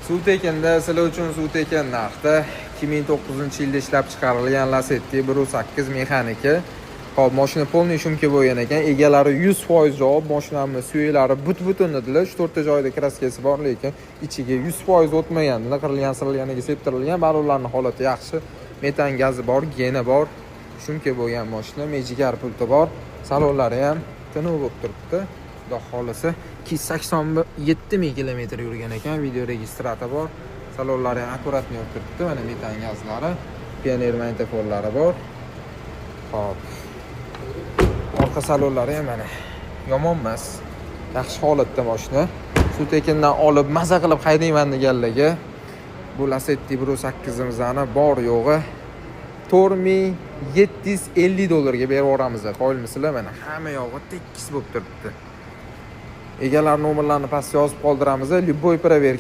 Suv tekinda sizlar uchun, suv tekin narxda 2009-yilda ishlab chiqarilgan Lasetti 1.8 mexanika. Xo'p, mashina полный шумка bo'lgan ekan. Egalari 100% javob, mashinamni suyaklari but-butun dedilar. 3-4 ta joyida краска si bor, lekin ichiga 100% o'tmagan. Qirilgan, sirilganiga septirilgan, ballonlarning holati yaxshi. Metan gazi bor, гена bor. Шумка bo'lgan mashina, mejigar pulti bor. Salonlari ham tinuv bo'lib turibdi. Xudo xohlasa, 287 ming kilometr yurgan ekan, видеорегистратор bor. Salonlari ham аккуратный bo'lib turibdi. Mana metan gazlari, pioner magnitofonlari bor. Xo'p. Orqa salonlari ham mana yomon emas. Yaxshi holatda mashina. Suv tekindan olib, maza qilib haydayman deganlarga bu Lasetti 1.8imizni bor yo'g'i 4750 dollarga berib yuboramiz. Qoyilmisizlar? Mana hamma yog'i tekis bo'lib turibdi. Egalar nomerlarini pastga yozib qoldiramiz. Любой проверка.